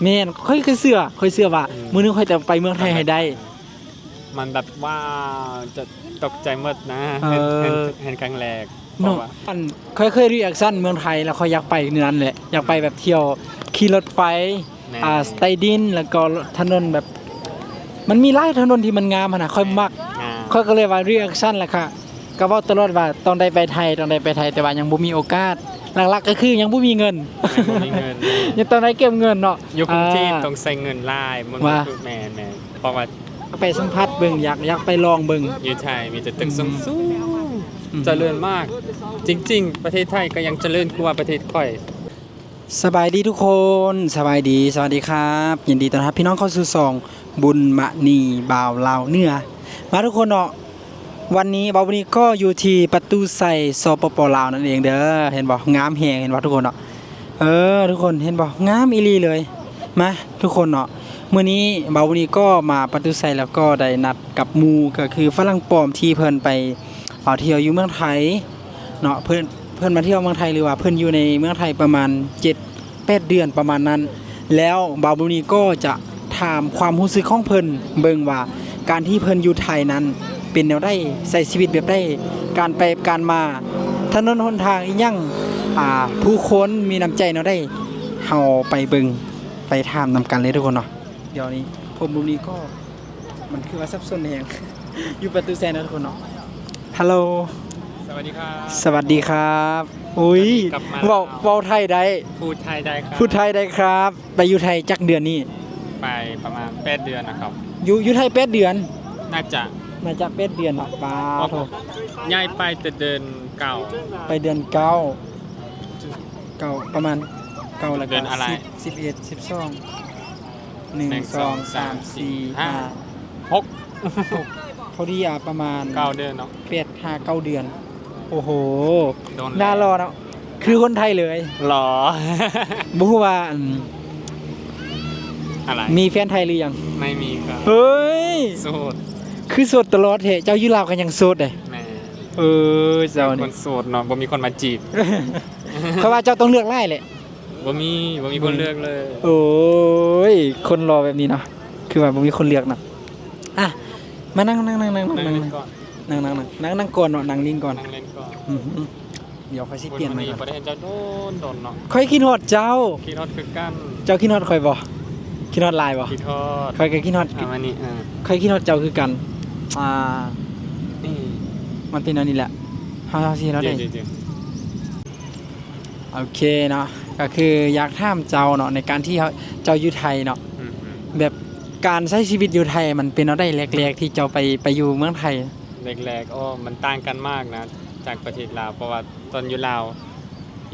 ແມ່ນ ຂ້ອຍກໍເຊື່ອ ຂ້ອຍເຊື່ອວ່າ ອືມ ມື້ໜຶ່ງຂ້ອຍຕ້ອງໄປເມືອງໄທໃຫ້ໄດ້. ມັນແບບ ວ້າວ ຈະຕົກໃຈໝົດນະ ເອີ ເຫັນ ເຫັນ ເຫັນຄັ້ງແລກ. ເນາະ ເພາະວ່າ ອັນ ຂ້ອຍເຄີຍຣີແອັກຊັນເມືອງໄທ ແລ້ວຂ້ອຍຢາກໄປແນວນັ້ນແຫຼະ ຢາກໄປແບບທ່ຽວ ອືມ ຂີ່ລົດໄຟ ແມ່ນ ອ່າ ໃຕ້ດິນ ແລ້ວກໍຖະໜົນແບບ ມັນມີຫຼາຍຖະໜົນທີ່ມັນງາມຫັ້ນນະ ຂ້ອຍມັກ ງາມ ຂ້ອຍກໍເລີຍວ່າຣີແອັກຊັນ ແລ້ວກະ ກໍເວົ້າຕະຫຼອດວ່າຕ້ອງໄດ້ໄປໄທ ຕ້ອງໄດ້ໄປໄທ ແຕ່ວ່າຍັງບໍ່ມີໂອກາດ ຫຼັກໆກໍຄືຍັງບໍ່ມີເງິນ ຍັງບໍ່ມີເງິນ ຍັງຕ້ອງໄດ້ເກັບເງິນເນາະ ຢູ່ກຸງເທບ ອ່າ ຕ້ອງໃຊ້ເງິນຫຼາຍ ມັນ ວ່າ ແມ່ນໆ ເພາະວ່າ ໄປສຳຜັດເບິ່ງ ຢາກ ຢາກໄປລອງເບິ່ງ. ຢູ່ໄທມີແຕ່ຕຶກ ອືມ ສູງໆ ອືມ ຈະເລີນມາກ ຈິງໆ ປະເທດໄທກໍຍັງຈະເລີນກວ່າປະເທດຂ້ອຍ. ສະບາຍດີທຸກຄົນ ສະບາຍດີ ສະຫວັດດີຄັບ ຍິນດີຕ້ອນຮັບພີ່ນ້ອງເຂົ້າສູ່ຊ່ອງບຸນມະນີບ່າວລາວເໜືອ. ມາທຸກຄົນເນາະ ວັນນີ້ບ່າວບຸນນີກໍຢູ່ທີ່ປະຕູໄຊ ສປປ ລາວນັ້ນເອງເດີ. ເຫັນບໍ່ ງາມແຮງ ເຫັນບໍ່ທຸກຄົນເນາະ? ເອີ ທຸກຄົນເຫັນບໍ່ ງາມອີ່ຫຼີເລີຍ. ມາທຸກຄົນເນາະ ມື້ນີ້ບ່າວບຸນນີກໍມາປະຕູໄຊ ແລ້ວກໍໄດ້ນັດກັບໝູ່ ກໍຄືຝຣັ່ງປອມທີ່ເພິ່ນໄປ ເອົາ ທ່ຽວຢູ່ເມືອງໄທເນາະ ເພິ່ນ ເພິ່ນມາທ່ຽວເມືອງໄທ ຫຼືວ່າເພິ່ນຢູ່ໃນເມືອງໄທປະມານເຈັດແປດເດືອນປະມານນັ້ນ ແລ້ວບ່າວບຸນນີກໍຈະຖາມຄວາມຮູ້ສຶກຂອງເພິ່ນເບິ່ງວ່າ ການທີ່ເພິ່ນຢູ່ໄທນັ້ນເປັນແນວໃດ ໃຊ້ຊີວິດແບບໃດ ການໄປການມາ ຖະໜົນຫົນທາງອີ່ຫຍັງ ອ່າ ຜູ້ຄົນມີນ້ຳໃຈແນວໃດ ເຮົາໄປເບິ່ງໄປຖາມນຳກັນເລີຍທຸກຄົນເນາະ. ດຽວນີ້ຜົມບຸນນີກໍ ມັນຄືວ່າສັບສົນແຮງ ຢູ່ປະຕູໄຊເນາະທຸກຄົນເນາະ. ຮັລໂຫຼ ສະຫວັດດີຄັບ ສະຫວັດດີຄັບ. ອຸ້ຍ ເວົ້າ ເວົ້າໄທໄດ້ ພູດໄທໄດ້ຄັບ ພູດໄທໄດ້ຄັບ. ໄປຢູ່ໄທຈັກເດືອນນີ້? ໄປປະມານແປດເດືອນນະຄັບ. ຢູ່ ຢູ່ໄທແປດເດືອນ? ໜ້າຈະ ໜ້າຈະແປດເດືອນເນາະ. ປາໂທ ຍ້າຍໄປແຕ່ເດືອນເກົ້າ ໄປເດືອນເກົ້າ ເກົ້າ ປະມານເກົ້າ ແລ້ວກໍສິບ ສິບເອັດ ສິບສອງ ໜຶ່ງ ໜຶ່ງ ສອງ ສາມ ສາມ ສີ່ ຫ້າ ຫົກ ຫົກ ພໍດີ ອ່າ ປະມານເກົ້າເດືອນເນາະ ແປດ ຫ້າ ເກົ້າເດືອນ. ໂອ້ໂຫ ໜ້າຫຼໍ່ເນາະ ຄືຄົນໄທເລີຍ. ຫຼໍ່ ບໍ່ຮູ້ວ່າ ອັນ ອະໄລ ມີແຟນໄທຫຼືຍັງ? ໄມ່ມີຄັບ. ເຮີ້ຍ ໂສດ ຄືໂສດຕະຫຼອດແທ້. ເຈົ້າຢູ່ລາວກໍຍັງໂສດເດ້. ແມ່ນ ເອີ ເຈົ້ານີ້ຄົນໂສດເນາະ ບໍ່ມີຄົນມາຈີບ. ຂ້ອຍວ່າເຈົ້າຕ້ອງເລືອກຫຼາຍແຫຼະ. ບໍ່ມີ ບໍ່ມີຄົນເລືອກເລີຍ. ໂອ້ຍ ຄົນຫຼໍ່ແບບນີ້ເນາະ ຄືວ່າບໍ່ມີຄົນເລືອກນະ. ອ່ະ ມານັ່ງ ນັ່ງ ນັ່ງ ນັ່ງ ນັ່ງ ນັ່ງກ່ອນ ນັ່ງ ນັ່ງ ນັ່ງ ນັ່ງກ່ອນເນາະ ນັ່ງຫຼິ້ນກ່ອນ ນັ່ງຫຼິ້ນກ່ອນ. ອື ດຽວຂ້ອຍຊິປ່ຽນໃໝ່ກ່ອນ. ບໍ່ໄດ້ເຫັນເຈົ້າດົນໆເນາະ. ຂ້ອຍຄິດຮອດເຈົ້າ. ຄິດຮອດຄືກັນ. ເຈົ້າຄິດຮອດຂ້ອຍບໍ່? ຄິດຮອດຫຼາຍບໍ່? ຄິດຮອດ. ຂ້ອຍກໍຄິດຮອດ ອ່າ ມານີ້ ເອີ ຂ້ອຍຄິດຮອດເຈົ້າຄືກັນ. ອ່າ ນີ້ ມັນເປັນອັນນີ້ແຫຼະ ເຮົາ ເຮົາຊິເຮັດແນວໃດ? ໂອເຄເນາະ ກໍຄືຢາກຖາມເຈົ້າເນາະ ໃນການທີ່ເຮົາ ເຈົ້າຢູ່ໄທເນາະ ອືມໆ ແບບການໃຊ້ຊີວິດຢູ່ໄທມັນເປັນແນວໃດ ແລກໆທີ່ເຈົ້າໄປ ໄປຢູ່ເມືອງໄທ? ແລກໆ ໂອ້ ມັນຕ່າງກັນມາກນະ ຈາກປະເທດລາວ ເພາະວ່າຕອນຢູ່ລາວ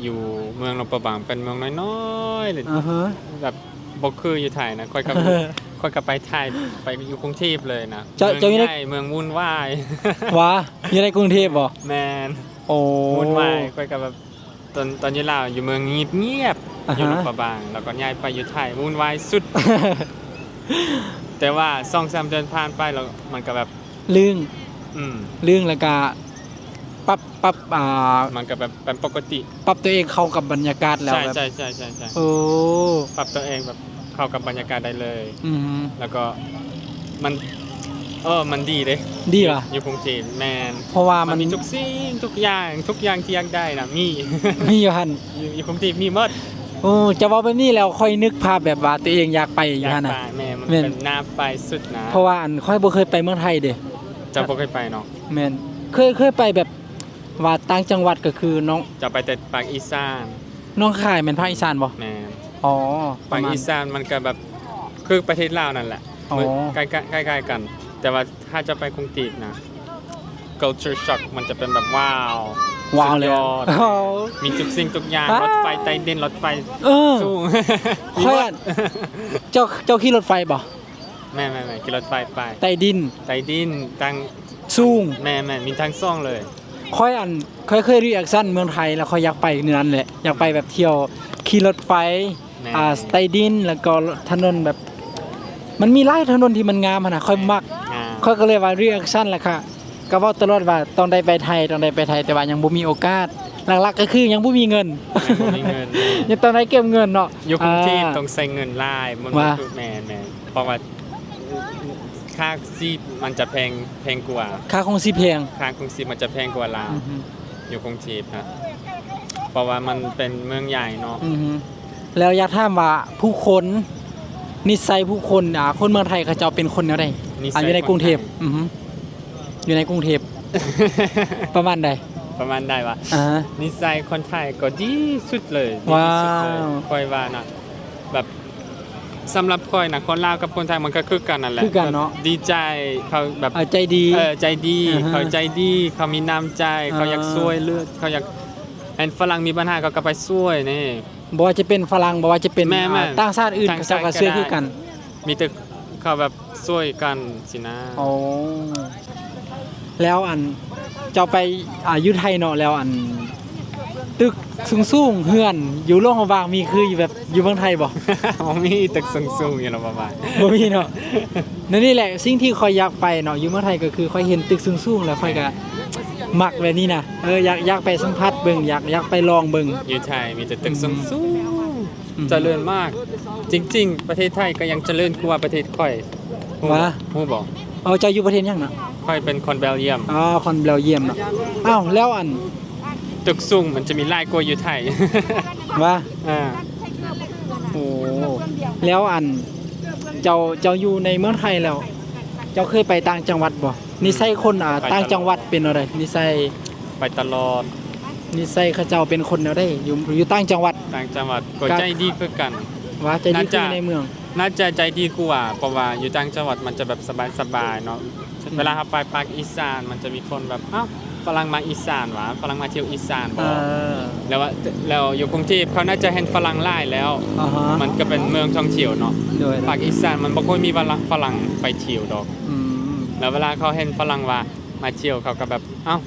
ຢູ່ເມືອງຫຼວງພະບາງ ເປັນເມືອງນ້ອຍໆ ອາຮະ ແບບບໍ່ຄືຢູ່ໄທນະ. ຂ້ອຍກໍ ຂ້ອຍກໍໄປໄທ ໄປຢູ່ກຸງເທບເລີຍນະ. ເຈົ້າ ເຈົ້າຢູ່ໃນ ເມືອງວຸ່ນວາຍ. ຫວາ ຢູ່ໃນກຸງເທບບໍ່? ແມ່ນ. ໂອ້ ວຸ່ນວາຍ ຂ້ອຍກໍແບບ ຕອນ ຕອນຢູ່ລາວຢູ່ເມືອງງຽບໆ ອາຮະ ຢູ່ຫຼວງພະບາງ ແລ້ວກໍຍ້າຍໄປຢູ່ໄທວຸ່ນວາຍສຸດ. ແຕ່ວ່າສອງສາມເດືອນຜ່ານໄປແລ້ວມັນກໍແບບ ລື່ງ ອືມ ລື່ງ ແລ້ວກໍປັບ ປັບ ອ່າ ມັນກໍແບບເປັນປົກກະຕິ ປັບຕົວເອງເຂົ້າກັບບັນຍາກາດແລ້ວ. ໃຊ່ ແບບ ໃຊ່ ໃຊ່ ໃຊ່ ໂອ້ ປັບຕົວເອງແບບ ເຂົ້າກັບບັນຍາກາດໄດ້ເລີຍ. ອືຮຶ ແລ້ວກໍມັນ ເອີ ມັນດີເດ້ ດີຫວາ? ຢູ່ ຢູ່ກຸງເທບ. ແມ່ນ ເພາະວ່າມັນ ມັນມີທຸກສິ່ງທຸກຢ່າງ ທຸກຢ່າງທີ່ຢາກໄດ້ນະ ມີ ມີຢູ່ຫັ້ນ ຢູ່ ຢູ່ກຸງເທບມີໝົດ. ໂອ້ ເຈົ້າເວົ້າແບບນີ້ແລ້ວ ຂ້ອຍນຶກພາບແບບວ່າຕົວເອງຢາກໄປຢູ່ຫັ້ນນະ. ຢາກໄປ ແມ່ນ ມັນ ແມ່ນ ເປັນໜ້າໄປສຸດນະ. ເພາະວ່າ ອັນ ຂ້ອຍບໍ່ເຄີຍໄປເມືອງໄທເດ້. ເຈົ້າບໍ່ເຄີຍໄປເນາະ? ແມ່ນ ເຄີຍ ເຄີຍໄປແບບວ່າຕ່າງຈັງຫວັດ ກໍຄືນ້ອງ ເຈົ້າໄປແຕ່ພາກອີສານ. ໜອງຄາຍແມ່ນພາກອີສານບໍ່? ແມ່ນ. ອໍ ພາກອີສານມັນກໍແບບຄືປະເທດລາວນັ້ນແຫຼະ. ອໍ ໃກ້ໆ ໃກ້ໆກັນ ແຕ່ວ່າຖ້າເຈົ້າໄປກຸງເທບນະ culture shock ມັນຈະເປັນແບບ ວ້າວ ວ້າວເລີຍ ສຸດຍອດ. ໂອ້ ມີທຸກສິ່ງທຸກຢ່າງ ອ້າ ລົດໄຟໃຕ້ດິນ ລົດໄຟ ເອີ ສູງ ມີໝົດ. ເຈົ້າ ເຈົ້າຂີ່ລົດໄຟບໍ່? ແມ່ນໆໆ ຂີ່ລົດໄຟໄປ ໃຕ້ດິນ ໃຕ້ດິນ ທາງສູງ. ແມ່ນໆ ມີທັງສອງເລີຍ. ຂ້ອຍ ອັນ ຂ້ອຍເຄີຍຣີແອັກຊັນເມືອງໄທ ແລ້ວຂ້ອຍຢາກໄປແນວນັ້ນແຫຼະ ຢາກໄປແບບທ່ຽວຂີ່ລົດໄຟ ແມ່ນ ອ່າ ໃຕ້ດິນ ແລ້ວກໍຖະໜົນແບບ ມັນມີຫຼາຍຖະໜົນທີ່ມັນງາມຫັ້ນນະ ຂ້ອຍມັກ ງາມ ຂ້ອຍກໍເລີຍວ່າຣີແອັກຊັນ ແລ້ວກະ ກໍເວົ້າຕະຫຼອດວ່າຕ້ອງໄດ້ໄປໄທ ຕ້ອງໄດ້ໄປໄທ ແຕ່ວ່າຍັງບໍ່ມີໂອກາດ. ຫຼັກໆກໍຄືຍັງບໍ່ມີເງິນ ຍັງບໍ່ມີເງິນ ຍັງຕ້ອງໄດ້ເກັບເງິນເນາະ. ຢູ່ກຸງເທບ ອ່າ ຕ້ອງໃຊ້ເງິນຫຼາຍ ມັນ ວ່າ ແມ່ນໆ ເພາະວ່າຄ່າຄອງຊີບມັນຈະແພງ ແພງກວ່າ ຄ່າຄອງຊີບແພງ ຄ່າຄອງຊີບມັນຈະແພງກວ່າລາວ ອືຮຶ ຢູ່ກຸງເທບນະ ເພາະວ່າມັນເປັນເມືອງໃຫຍ່ເນາະ ອືຮຶ. ແລ້ວຢາກຖາມວ່າຜູ້ຄົນ ນິໄສຜູ້ຄົນ ອ່າ ຄົນເມືອງໄທເຂົາເຈົ້າເປັນຄົນແນວໃດ? ນິໄສ ອ່າ ຢູ່ໃນກຸງເທບ ຄົນໄທ ອືຮຶ ຢູ່ໃນກຸງເທບ ປະມານໃດ? ປະມານໃດວະ? ອ່າ ນິໄສຄົນໄທກໍດີສຸດເລີຍ ດີທີ່ສຸດເລີຍ ວ້າວ ຂ້ອຍວ່ານະ ແບບ ສຳລັບຂ້ອຍນະ ຄົນລາວກັບຄົນໄທມັນກໍຄືກັນນັ້ນແຫຼະ ຄືກັນເນາະ ແບບດີໃຈ ເຂົາແບບ ເອີ ໃຈດີ ເອີ ໃຈດີ ອ່າຮະ ເຂົາໃຈດີ ເຂົາມີນ້ຳໃຈ ອ່າ ເຂົາຢາກຊ່ວຍເຫຼືອ ເຂົາຢາກ ເຫັນຝຣັ່ງມີບັນຫາ ເຂົາກໍໄປຊ່ວຍນີ້ ບໍ່ວ່າຈະເປັນຝຣັ່ງ ບໍ່ວ່າຈະເປັນ ແມ່ນໆ ອ່າ ຕ່າງຊາດອື່ນ ຕ່າງຊາດ ເຂົາເຈົ້າກໍຊ່ວຍຄືກັນ ມີແຕ່ເຂົາແບບຊ່ວຍກັນຊີ້ນະ. ໂອ້ ແລ້ວອັນ ເຈົ້າໄປ ອ່າ ຢູ່ໄທເນາະ ແລ້ວອັນ ຕຶກສູງໆ ເຮືອນຢູ່ຫຼວງພະບາງ ມີຄືຢູ່ແບບຢູ່ເມືອງໄທບໍ່? ບໍ່ມີຕຶກສູງໆ ຢູ່ຫຼວງພະບາງ ບໍ່ມີເນາະ. ນັ້ນນີ້ແຫຼະ ສິ່ງທີ່ຂ້ອຍຢາກໄປເນາະ ຢູ່ເມືອງໄທກໍຄືຂ້ອຍເຫັນຕຶກສູງໆ ແລ້ວຂ້ອຍກໍມັກແບບນີ້ນະ ເອີ ຢາກ ຢາກໄປສຳຜັດເບິ່ງ ຢາກ ຢາກໄປລອງເບິ່ງ. ຢູ່ໄທມີແຕ່ຕຶກ ອືມ ສູງໆ ອືມ ຈະເລີນມາກ ຈິງໆ ປະເທດໄທກໍຍັງຈະເລີນກວ່າປະເທດຂ້ອຍ ຮູ້ ວ່າ ຮູ້ບໍ່? ເອົາ ເຈົ້າຢູ່ປະເທດຫຍັງນະ? ຂ້ອຍເປັນຄົນເບວຢ້ຽມ. ອໍ ຄົນເບວຢ້ຽມເນາະ. ອ້າວ ແລ້ວອັນ ຕຶກສູງມັນຈະມີຫຼາຍກວ່າຢູ່ໄທ ວ່າ ອ່າ ໂອ້ ແລ້ວອັນ ເຈົ້າ ເຈົ້າຢູ່ໃນເມືອງໄທແລ້ວ ເຈົ້າເຄີຍໄປຕ່າງຈັງຫວັດບໍ່? ອືມ ນິໄສຄົນ ອ່າ ໄປຕະຫຼອດ ຕ່າງຈັງຫວັດເປັນແນວໃດ? ນິໄສ ໄປຕະຫຼອດ ນິໄສເຂົາເຈົ້າເປັນຄົນແນວໃດ? ຢູ່ ຢູ່ຕ່າງຈັງຫວັດ ຕ່າງຈັງຫວັດກໍ ກໍ ໃຈດີຄືກັນ ວ່າ ໃຈດີຄືໃນເມືອງ? ໜ້າຈະໃຈດີກວ່າ ເພາະວ່າຢູ່ຕ່າງຈັງຫວັດມັນຈະແບບສະບາຍໆ ເນາະ. ອືມ ເວລາເຮົາໄປພາກອີສານ ມັນຈະມີຄົນແບບ ອ້າວ ຝຣັ່ງມາອີສານຫວາ ຝຣັ່ງມາທ່ຽວອີສານບໍ່? ເອີ ແລ້ວວ່າ ແລ້ວຢູ່ກຸງເທບເຂົາໜ້າຈະເຫັນຝຣັ່ງຫຼາຍແລ້ວ ອ່າຮະ ມັນກໍເປັນເມືອງທ່ອງທ່ຽວເນາະ. ໂດຍ ພາກອີສານມັນບໍ່ຄ່ອຍມີຝຣັ່ງ ຝຣັ່ງໄປທ່ຽວດອກ. ອືມ ແລ້ວເວລາເຂົາເຫັນຝຣັ່ງວ່າມາທ່ຽວ ເຂົາກໍແບບ ອ້າວ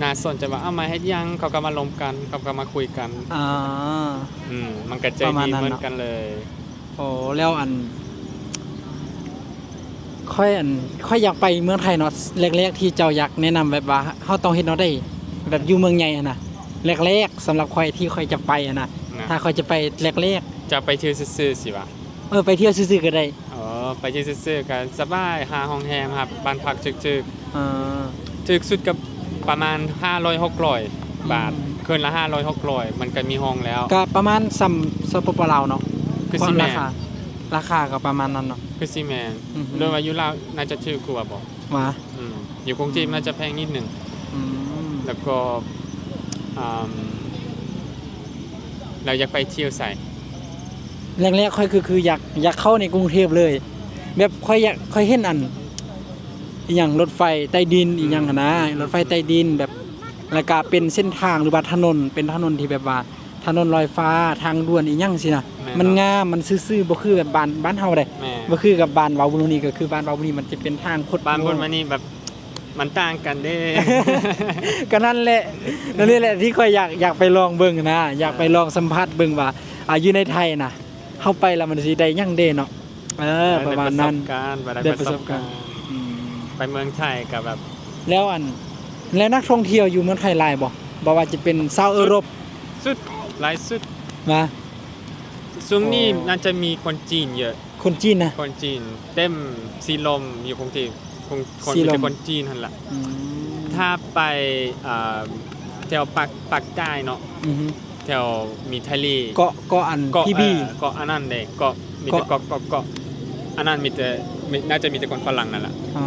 ໜ້າສົນໃຈວ່າ ອ້າວ ມາເຮັດຫຍັງ? ເຂົາກໍມາລົມກັນ ເຂົາກໍມາຄຸຍກັນ. ອ່າ ອືມ ມັນກໍໃຈດີເໝືອນກັນເລີຍ. ໂອ້ ແລ້ວອັນ ຂ້ອຍອັນ ຂ້ອຍຢາກໄປເມືອງໄທເນາະ ແລກໆ ທີ່ເຈົ້າຢາກແນະນຳແບບວ່າເຮົາຕ້ອງເຮັດແນວໃດ ແບບຢູ່ເມືອງໃຫຍ່ຫັ້ນນະ ແລກໆ ສຳລັບຂ້ອຍທີ່ຂ້ອຍຈະໄປຫັ້ນນະ ນະ ຖ້າຂ້ອຍຈະໄປແລກໆ. ຈະໄປທ່ຽວຊື່ໆ ຊິຫວາ? ເອີ ໄປທ່ຽວຊື່ໆ ກໍໄດ້. ອໍ ໄປທ່ຽວຊື່ໆ ກໍສະບາຍ ຫາໂຮງແຮມ ຫາບ້ານພັກຖືກໆ ອ່າ ຖືກສຸດກໍປະມານຫ້າຮ້ອຍ ຫົກຮ້ອຍບາດ ອືມ ຄືນລະຫ້າຮ້ອຍ ຫົກຮ້ອຍ ມັນກໍມີຫ້ອງແລ້ວ. ກໍປະມານສ່ຳ ສປປ ລາວເນາະ ຄືຊິແມ່ນ ລາຄາ ລາຄາກໍປະມານນັ້ນເນາະ ຄືຊິແມ່ນ. ອືຮຶ ຫຼືວ່າຢູ່ລາວໜ້າຈະຖືກກວ່າບໍ່? ຫວາ? ອືມ ຢູ່ກຸງເທບ ອືມ ໜ້າຈະແພງນິດໜຶ່ງ. ອືມ ແລ້ວກໍ ອາ ແລ້ວຢາກໄປທ່ຽວໃສ? ແລກໆ ຂ້ອຍຄື ຄືຢາກ ຢາກເຂົ້າໃນກຸງເທບເລີຍ ແບບຂ້ອຍຢາກ ຂ້ອຍເຫັນອັນ ອີ່ຫຍັງ ລົດໄຟໃຕ້ດິນ ອືມ ອີ່ຫຍັງຫັ້ນນະ ລົດໄຟໃຕ້ດິນແບບ ແລ້ວກະເປັນເສັ້ນທາງ ຫຼືວ່າຖະໜົນ ເປັນຖະໜົນທີ່ແບບວ່າ ຖະໜົນລອຍຟ້າ ທາງດ່ວນອີ່ຫຍັງຊີ້ນະ. ແມ່ນ ມັນງາມ ມັນຊື່ໆ ບໍ່ຄືແບບບ້ານ ບ້ານເຮົາເດ້. ແມ່ນ ບໍ່ຄືກັບບ້ານເວົ້າບຸນນີ້ ກໍຄືບ້ານເວົ້າບຸນນີ້ ມັນຈະເປັນທາງຄົດ ບ້ານບຸນມານີ້ແບບ ມັນຕ່າງກັນເດ້. ກໍນັ້ນແຫຼະ ນັ້ນນີ້ແຫຼະທີ່ຂ້ອຍຢາກ ຢາກໄປລອງເບິ່ງນະ ຢາກໄປລອງສຳຜັດເບິ່ງວ່າ ອ່າ ຢູ່ໃນໄທນະ ເຮົາໄປແລ້ວມັນຊິໄດ້ຫຍັງເດ້ເນາະ. ເອີ ເອີ ປະມານນັ້ນ ໄດ້ປະສົບການ ໄດ້ປະສົບການ ອືມ ໄປເມືອງໄທກໍແບບ ແລ້ວອັນ ແລ້ວນັກທ່ອງທ່ຽວຢູ່ເມືອງໄທຫຼາຍບໍ່? ບໍ່ວ່າຈະເປັນຊາວເອີຣົບ ສຸດ ຫຼາຍສຸດ ຫວາ? ຊ່ວງນີ້ ອໍ ໜ້າຈະມີຄົນຈີນເຍອະ. ຄົນຈີນນະ? ຄົນຈີນເຕັມສີລົມຢູ່ກຸງເທບ ຄົນ ຄົນ ສີລົມ ມີແຕ່ຄົນຈີນຫັ້ນລະ. ອືມ ຖ້າໄປ ອ່າ ແຖວປາກ ປາກໃຕ້ເນາະ ອືຮຶ ແຖວມີທະເລ ເກາະ ເກາະອັນ ເກາະ ພີບີ ເອີ ເກາະອັນນັ້ນເດ້ ເກາະ ມີແຕ່ເກາະ ເກາະ ເກາະ ເກາະ ອັນນັ້ນມີແຕ່ ມີ ໜ້າຈະມີແຕ່ຄົນຝຣັ່ງນັ້ນລະ. ອໍ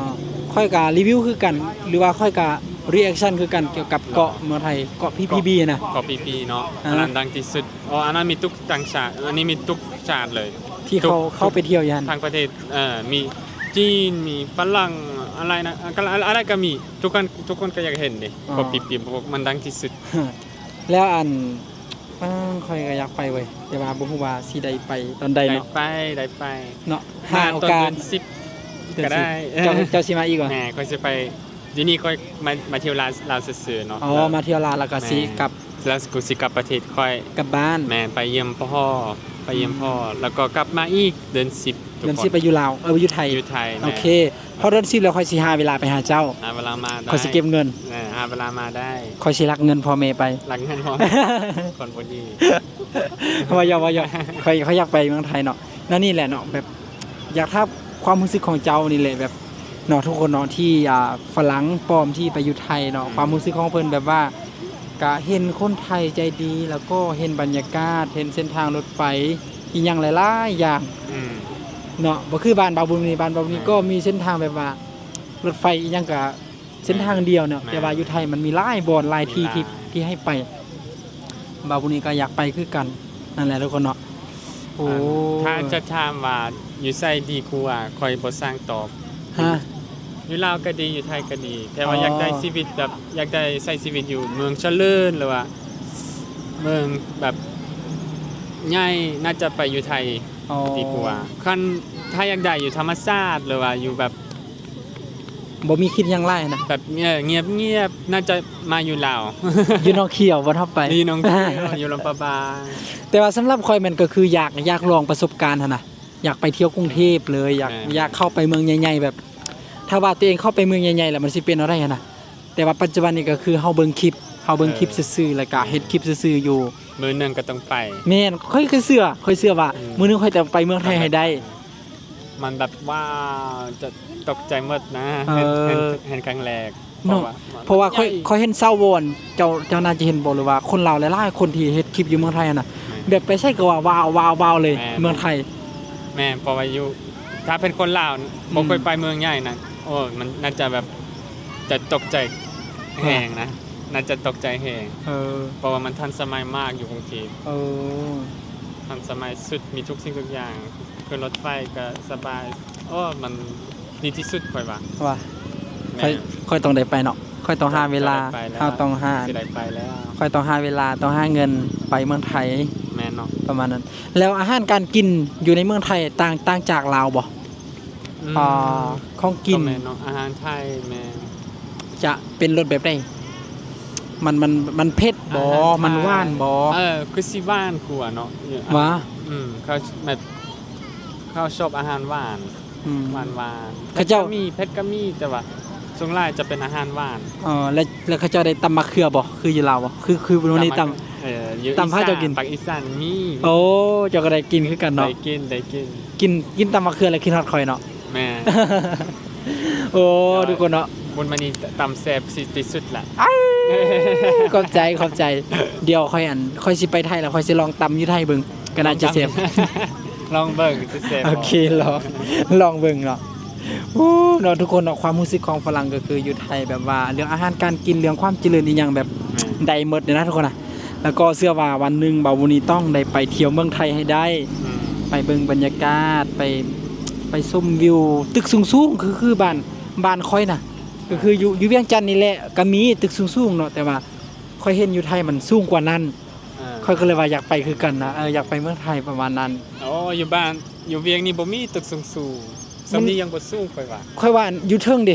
ຂ້ອຍກະຣີວິວຄືກັນ ຫຼືວ່າຂ້ອຍກະຣີແອັກຊັນຄືກັນ ກ່ຽວກັບເກາະເມືອງໄທ ເກາະພີບີນະ ເກາະພີບີເນາະ ອ່າ ອັນນັ້ນດັງທີ່ສຸດ. ອໍ ອັນນັ້ນມີທຸກຕ່າງຊາດ ອັນນີ້ມີທຸກຊາດເລີຍ ທີ່ເຂົາ ທຸກ ເຂົ້າໄປທ່ຽວຢູ່ຫັ້ນ ທັງປະເທດ ເອີ ມີຈີນ ມີຝຣັ່ງ ອາໄລນະ ອາ ອາໄລກໍມີ ທຸກຄົນ ທຸກຄົນກໍຢາກເຫັນເດ້ ອໍ ເກາະພີບີ ເພາະມັນດັງທີ່ສຸດ. ແລ້ວອັນ ອາ ຂ້ອຍກໍຢາກໄປເວີຍ ແຕ່ວ່າບໍ່ຮູ້ວ່າຊິໄດ້ໄປຕອນໃດເນາະ. ໄດ້ໄປ ໄດ້ໄປເນາະ ຫາໂອກາດ ເດືອນສິບກໍໄດ້. ເຈົ້າ ເຈົ້າຊິມາອີກບໍ່? ແມ່ນ ຂ້ອຍຊິໄປ ດຽວນີ້ຂ້ອຍມາ ມາທ່ຽວລາວ ລາວຊື່ໆເນາະ. ອໍ ມາທ່ຽວລາວ ແລ້ວກໍຊິກັບ ແມ່ນ ແລ້ວກໍຊິກັບປະເທດຂ້ອຍ ກັບບ້ານ. ແມ່ນ ໄປຢ້ຽມພໍ່ ໄປ ຢ້ຽມພໍ່ ແລ້ວກໍກັບມາອີກເດືອນສິບ ເດືອນສິບໄປຢູ່ລາວ ເອີ ຢູ່ໄທ ຢູ່ໄທ ໂອເຄ ພໍເດືອນສິບແລ້ວຂ້ອຍຊິຫາເວລາໄປຫາເຈົ້າ ຫາເວລາມາໄດ້ ຂ້ອຍຊິເກັບເງິນ ເອີ ຫາເວລາມາໄດ້ ຂ້ອຍຊິລັກເງິນພໍ່ແມ່ໄປ ລັກເງິນພໍ່ແມ່ ຄົນບໍ່ດີ ເວົ້າຫຍອກ ເວົ້າຫຍອກ ຂ້ອຍ ຂ້ອຍຢາກໄປເມືອງໄທເນາະ ແນວນີ້ແຫຼະເນາະ ແບບ ຢາກຖາມຄວາມຮູ້ສຶກຂອງເຈົ້ານີ້ແຫຼະ ແບບເນາະ ທຸກຄົນເນາະ ທີ່ ອ່າ ຝຣັ່ງປອມທີ່ໄປຢູ່ໄທເນາະ ອືມ ຄວາມຮູ້ສຶກຂອງເພິ່ນແບບວ່າ ກະເຫັນຄົນໄທໃຈດີ ແລ້ວກໍເຫັນບັນຍາກາດ ເຫັນເສັ້ນທາງລົດໄຟ ອີ່ຫຍັງຫຼາຍໆຢ່າງ ອືມ ເນາະ ບໍ່ຄືບ້ານບ່າວບຸນນີ້ ບ້ານບ່າວບຸນນີ້ ແມ່ນ ກໍມີເສັ້ນທາງແບບວ່າລົດໄຟອີ່ຫຍັງກະ ເສັ້ນທາງດຽວເນາະ ແມ່ນ ແຕ່ວ່າຢູ່ໄທມັນມີຫຼາຍບ່ອນຫຼາຍທີ່ ມີຫຼາຍ ທີ່ ທີ່ໃຫ້ໄປ ບ່າວບຸນນີ້ກໍຢາກໄປຄືກັນ ນັ້ນແຫຼະທຸກຄົນເນາະ ໂອ້ ອັນ ຖ້າຈະຖາມວ່າຢູ່ໃສດີກວ່າ ຂ້ອຍບໍ່ຊ່າງຕອບ ຮະ ຢູ່ລາວກໍດີ ຢູ່ໄທກໍດີ ແຕ່ວ່າ ອໍ ຢາກໄດ້ຊີວິດແບບ ຢາກໄດ້ໃຊ້ຊີວິດຢູ່ເມືອງຈະເລີນ ຫຼືວ່າເມືອງແບບໃຫຍ່ ໜ້າຈະໄປຢູ່ໄທ ອໍ ດີກວ່າ ຄັນ ຖ້າຢາກໄດ້ຢູ່ທຳມະຊາດ ຫຼືວ່າຢູ່ແບບ ບໍ່ມີຄິດຫຍັງຫຼາຍນະ ແບບ ເອີ ງຽບໆ ໜ້າຈະມາຢູ່ລາວ ຢູ່ໜອງຂຽວ ບ່ອນເຮົາໄປ ຢູ່ໜອງຂຽວ ຢູ່ຫຼວງພະບາງ ແຕ່ວ່າສຳລັບຂ້ອຍແມ່ນກໍຄືຢາກ ຢາກລອງປະສົບການຫັ້ນນະ ຢາກໄປທ່ຽວກຸງເທບເລີຍ ຢາກ ແມ່ນ ຢາກເຂົ້າໄປເມືອງໃຫຍ່ໆ ແບບ ຖ້າວ່າຕົວເອງເຂົ້າໄປເມືອງໃຫຍ່ໆ ແລ້ວມັນຊິເປັນແນວໃດຫັ້ນນະ ແຕ່ວ່າປັດຈຸບັນນີ້ກໍຄືເຮົາເບິ່ງຄລິບ ເຮົາເບິ່ງຄລິບ ເອີ ຊື່ໆ ແລ້ວກໍເຮັດຄລິບຊື່ໆຢູ່ ມື້ໜຶ່ງກໍຕ້ອງໄປ ແມ່ນ ຂ້ອຍ ຂ້ອຍເຊື່ອ ຂ້ອຍເຊື່ອວ່າ ອືມ ມື້ໜຶ່ງຂ້ອຍຕ້ອງໄປເມືອງໄທໃຫ້ໄດ້ ມັນແບບ ວ້າວ ຈະຕົກໃຈໝົດນະ ເອີ ເຫັນ ເຫັນ ເຫັນຄັ້ງແລກ ເນາະ ເພາະວ່າ ເພາະວ່າຂ້ອຍ ມັນໃຫຍ່ ຂ້ອຍເຫັນຊາວວອນ ເຈົ້າ ເຈົ້າໜ້າຈະເຫັນບໍ່ ຫຼືວ່າຄົນລາວຫຼາຍໆຄົນທີ່ເຮັດຄລິບຢູ່ເມືອງໄທຫັ້ນນະ ແມ່ນ ແບບໄປໃສກໍວ່າ ວ້າວ ວ້າວ ວ້າວເລີຍ ແມ່ນ ເມືອງໄທ ແມ່ນ ເພາະວ່າຢູ່ ຖ້າເປັນຄົນລາວ ອືມ ບໍ່ເຄີຍໄປເມືອງໃຫຍ່ນະ ໂອ້ ມັນໜ້າຈະແບບ ຈະຕົກໃຈແຮງນະ ເອີ ໜ້າຈະຕົກໃຈແຮງ ເອີ ເພາະວ່າມັນທັນສະໄໝມາກຢູ່ກຸງເທບ ເອີ ທັນສະໄໝສຸດ ມີທຸກສິ່ງທຸກຢ່າງ ຂຶ້ນລົດໄຟກໍສະບາຍ ໂອ້ ມັນດີທີ່ສຸດ ຂ້ອຍວ່າ ວ່າ ແມ່ນ ຂ້ອຍ ຂ້ອຍຕ້ອງໄດ້ໄປເນາະ ຂ້ອຍຕ້ອງຫາເວລາ ເຈົ້າໄດ້ໄປແລ້ວ ເຮົາຕ້ອງຫາ ຊິໄດ້ໄປແລ້ວ ຂ້ອຍຕ້ອງຫາເວລາ ຕ້ອງຫາເງິນໄປເມືອງໄທ ແມ່ນເນາະ ປະມານນັ້ນ ແລ້ວອາຫານການກິນຢູ່ໃນເມືອງໄທຕ່າງ ຕ່າງຈາກລາວບໍ່? ອືມ ອ່າ ຂອງກິນ ກໍແມ່ນເນາະ ອາຫານໄທແມ່ນ ຈະເປັນລົດແບບໃດ? ມັນ ມັນ ມັນເຜັດບໍ່? ອາຫານໄທ ມັນຫວານບໍ່? ເອີ ຄືຊິຫວານກວ່າເນາະ ຫວາ ອືມ ເຂົາແບບ ເຂົາຊອບອາຫານຫວານ ອືມ ຫວານໆ ເຂົາເຈົ້າ ເຜັດກໍມີ ເຜັດກໍມີ ແຕ່ວ່າສ່ວນຫຼາຍຈະເປັນອາຫານຫວານ ອໍ ແລ້ວ ແລ້ວເຂົາເຈົ້າໄດ້ຕຳໝາກເຂືອບໍ່? ຄືຢູ່ລາວບໍ່? ຄື ຄືມື້ນີ້ຕຳ ຕຳ ເອີ ຢູ່ ຕຳພາເຈົ້າກິນ ພາກອີສານມີ ໂອ້ ເຈົ້າກໍໄດ້ກິນຄືກັນເນາະ ໄດ້ກິນ ໄດ້ກິນ ກິນ ກິນຕຳໝາກເຂືອແລ້ວຄິດຮອດຂ້ອຍເນາະ ແມ່ນ ໂອ້ ທຸກຄົນເນາະ ບຸນມານີຕຳແຊບທີ່ສຸດລະ ອ້າຍ ຂອບໃຈ ຂອບໃຈ ດຽວຂ້ອຍ ອັນ ຂ້ອຍຊິໄປໄທແລ້ວ ຂ້ອຍຊິລອງຕຳຢູ່ໄທເບິ່ງ ກໍໜ້າຈະແຊບ ລອງເບິ່ງ ຊິແຊບ ໂອເຄ ລອງ ລອງເບິ່ງເນາະ ໂອ້ ເນາະ ທຸກຄົນເນາະ ຄວາມຮູ້ສຶກຂອງຝຣັ່ງກໍຄືຢູ່ໄທແບບວ່າເລື່ອງອາຫານການກິນ ເລື່ອງຄວາມຈະເລີນອີ່ຫຍັງແບບ ແມ່ນ ໄດ້ໝົດເລີຍນະທຸກຄົນນະ ແລ້ວກໍເຊື່ອວ່າວັນໜຶ່ງບ່າວບຸນນີຕ້ອງໄດ້ໄປທ່ຽວເມືອງໄທໃຫ້ໄດ້ ອືມ ໄປເບິ່ງບັນຍາກາດ ໄປ ໄປຊົມວິວຕຶກສູງໆ ຄື ຄືບ້ານ ບ້ານຂ້ອຍນະ ກໍຄືຢູ່ ຢູ່ວຽງຈັນນີ້ແຫຼະ ກໍມີຕຶກສູງໆເນາະ ແຕ່ວ່າຂ້ອຍເຫັນຢູ່ໄທມັນສູງກວ່ານັ້ນ ເອີ ຂ້ອຍກໍເລີຍວ່າຢາກໄປຄືກັນນະ ເອີ ຢາກໄປເມືອງໄທປະມານນັ້ນ ໂອ້ ຢູ່ບ້ານ ຢູ່ວຽງນີ້ບໍ່ມີຕຶກສູງໆ ສ່ຳນີ້ຍັງບໍ່ສູງ ຂ້ອຍວ່າ ຂ້ອຍວ່າຢູ່ເທິງເດ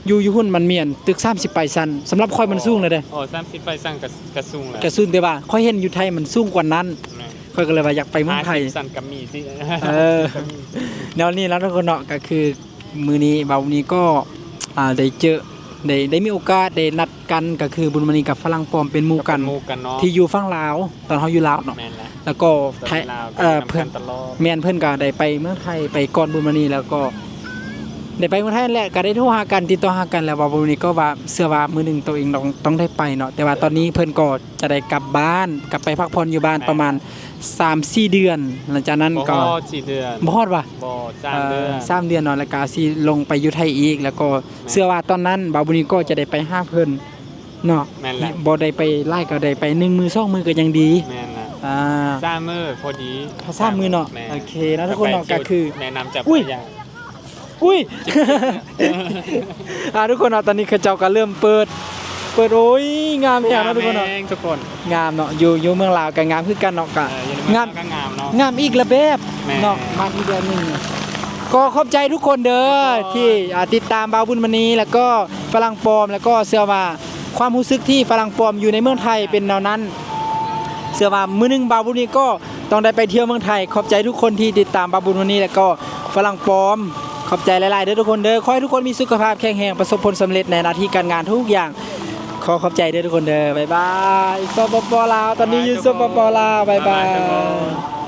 ຢູ່ ຢູ່ພຸ້ນມັນມີອັນຕຶກສາມສິບປາຍຊັ້ນ ສຳລັບຂ້ອຍມັນສູງແລ້ວເດ້ ອໍ ສາມສິບປາຍຊັ້ນກໍ ກໍສູງແລ້ວ ກໍສູງ ແຕ່ວ່າຂ້ອຍເຫັນຢູ່ໄທມັນສູງກວ່ານັ້ນ ແມ່ນ ຂ້ອຍກໍເລີຍວ່າຢາກໄປເມືອງໄທ ຫ້າສິບຊັ້ນກໍມີຊິ ເອີ ກໍມີ ແນວນີ້ລະທຸກຄົນເນາະ ກໍຄື ມື້ນີ້ບ່າວບຸນນີກໍ ອ່າ ໄດ້ເຈີ ໄດ້ ໄດ້ມີໂອກາດໄດ້ນັດກັນ ກໍຄືບຸນມະນີກັບຝຣັ່ງປອມເປັນໝູ່ກັນ ເປັນໝູ່ກັນເນາະ ທີ່ຢູ່ຝັ່ງລາວ ຕອນເຮົາຢູ່ລາວເນາະ ແມ່ນແລ້ວ ແລ້ວກໍ ຕອນ ໄທ ຢູ່ລາວ ເອີ ກໍຢູ່ນຳກັນຕະຫຼອດ ເພິ່ນ ແມ່ນ ເພິ່ນກໍໄດ້ໄປເມືອງໄທໄປກ່ອນບຸນມະນີ ແລ້ວກໍໄດ້ໄປເມືອງໄທນັ້ນແຫຼະ ກໍໄດ້ໂທຫາກັນ ຕິດຕໍ່ຫາກັນ ແລ້ວວ່າບຸນມະນີກໍວ່າເຊື່ອວ່າມື້ໜຶ່ງໂຕເອງຕ້ອງ ຕ້ອງໄດ້ໄປເນາະ ແຕ່ວ່າຕອນນີ້ເພິ່ນກໍຈະໄດ້ກັບບ້ານ ກັບໄປພັກຜ່ອນຢູ່ບ້ານ ແມ່ນ ປະມານ ສາມສີ່ເດືອນ ຫຼັງຈາກນັ້ນກໍ ບໍ່ຮອດສີ່ເດືອນ ບໍ່ຮອດຫວາ? ບໍ່ ສາມເດືອນ ເອີ ສາມເດືອນເນາະ ແລ້ວກໍຊິລົງໄປຢູ່ໄທອີກ ແລ້ວກໍ ແມ່ນ ເຊື່ອວ່າຕອນນັ້ນບ່າວບຸນນີກໍຈະໄດ້ໄປຫາເພິ່ນເນາະ ແມ່ນແຫຼະ ບໍ່ໄດ້ໄປຫຼາຍກໍໄດ້ໄປໜຶ່ງມື້ສອງມື້ກໍຍັງດີ ແມ່ນລະ ອ່າ ສາມມື້ພໍດີ ສາມມື້ເນາະ ແມ່ນ ໂອເຄເນາະ ທຸກຄົນເນາະ ກໍຄື ແນະນຳຈາກ ອຸ້ຍ ພະຍາ ອຸ້ຍ ອ່າ ທຸກຄົນເນາະ ຕອນນີ້ເຂົາເຈົ້າກໍເລີ່ມເປີດ ເປີດ ໂອ້ຍ ງາມແຮງເນາະ ທຸກຄົນເນາະ ງາມແຮງທຸກຄົນ ງາມເນາະ ຢູ່ ຢູ່ເມືອງລາວກໍງາມຄືກັນເນາະ ກໍ ເອີ ຢູ່ໃນເມືອງລາວກໍງາມເນາະ ງາມ ງາມອີກລະແບບ ແມ່ນ ເນາະ ງາມອີກແບບໜຶ່ງ ກໍຂອບໃຈທຸກຄົນເດີ ທຸກຄົນ ທີ່ ອ່າ ຕິດຕາມບ່າວບຸນມະນີ ແລ້ວກໍຝຣັ່ງປອມ ແລ້ວກໍເຊື່ອວ່າຄວາມຮູ້ສຶກທີ່ຝຣັ່ງປອມຢູ່ໃນເມືອງໄທເປັນແນວນັ້ນ ເຊື່ອວ່າມື້ໜຶ່ງບ່າວບຸນມະນີກໍ ຕ້ອງໄດ້ໄປທ່ຽວເມືອງໄທ. ຂອບໃຈທຸກຄົນທີ່ຕິດຕາມບ່າວບຸນວັນນີ້ ແລ້ວກໍຝຣັ່ງປອມ. ຂອບໃຈຫຼາຍໆເດີທຸກຄົນເດີ. ຂໍໃຫ້ທຸກຄົນມີສຸຂະພາບແຂງແຮງ, ປະສົບຜົນສຳເລັດໃນໜ້າທີ່ການງານທຸກຢ່າງ. ຂໍຂອບໃຈເດີທຸກຄົນເດີ. ບາຍບາຍ. ສປປ ລາວ, ຕອນນີ້ຢູ່ ສປປ ລາວ. ບາຍບາຍ.